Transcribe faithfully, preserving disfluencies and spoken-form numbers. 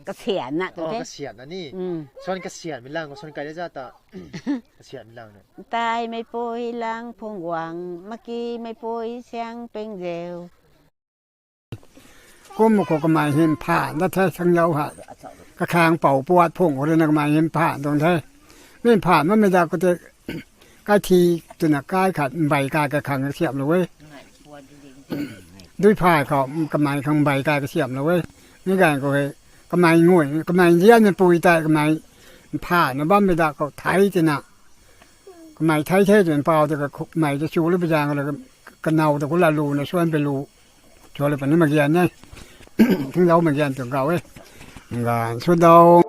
Kasian na tu the. Kasian na ni. Suan kasianmei lang, suan kai le za ta. Kasianmei lang na. Taimeipui lang phungc guang, makimei pui siang peng zeu. Kum khou kamei hym phaan dat the Thanglou hei. Kakhang pou puat phungc khou rui na kamei hym phaan tuang the. Mi phaan mamei da khou tei, kai thi twna kai khat mbei kai kakhang kasiamhlou e. Dui phay khou kamei khang mbei kai kasiamhlou e. Mi ganv khou hei, kamei ngui, kamei nzianmei pui tei kamei phaanna bammei da khou thei tina. Kamei thei the twna pau tei kamei ta chu lu pi zaeng la, kanow ta khou la luna suan pei lu. Chu lu puni mak gan e. Thanglou mak gan tuang kau e. Ganv sw dau.